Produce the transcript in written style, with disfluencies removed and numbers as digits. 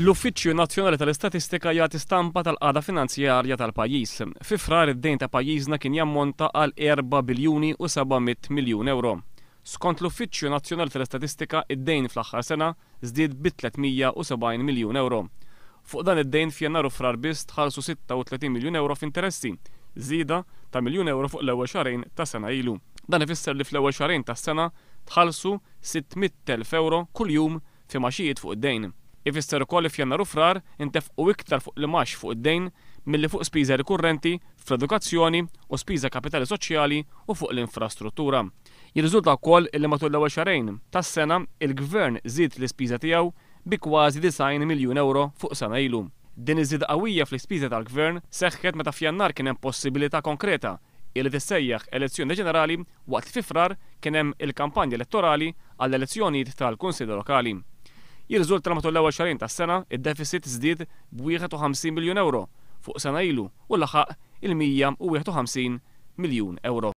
L-Uffiċċju Nazzjonali tal-Istatistika jagħti stampa tal-qagħda finanzjarja tal-pajjiż. Fi Frar id-dejn ta' pajjiżna kien jammonta għal 4 biljuni u 700 miljun ewro. Skont l-Uffiċċju Nazzjonali tal-Istatistika id-dejn fl-aħħar sena żdied bi 370 miljun ewro. Fuq dan id-dejn f'Jannar u Frar biss tħallsu 36 miljun ewro f'interessi, żieda ta' miljun ewro fuq l-ewwel xahrejn ta' sena ilu. Dan ifisser li fl-ewwel xahrejn tas-sena tħallsu 600,000 ewro kuljum fi mgħaxijiet fuq id-dejn. Ifisser ukoll li f'Jannar u Frar intefqu iktar fuq l-imgħax fuq id-dejn milli fuq spiża rikurrenti fl-edukazzjoni u spiża kapitali soċjali u fuq l-infrastruttura. Jirriżulta wkoll li matul l-ewwel xahrejn tas-sena il-Gvern żied l-ispiża tiegħu bi kważi 90 miljun ewro fuq sena ilu. Din iż-żieda qawwija fl-ispiża tal-Gvern seħħet meta f'Jannar kien hemm possibilità konkreta illi tissejjaħ elezzjoni ġenerali waqt li fi Frar kien hemm il-kampanja elettorali għall-elezzjonijiet tal-Kunsilli Lokali. Jirriżulta li matul l-ewwel xahrejn tas-sena id-deficit żdied b'51 miljun ewro fuq sena ilu u laħaq il-151 miljun ewro.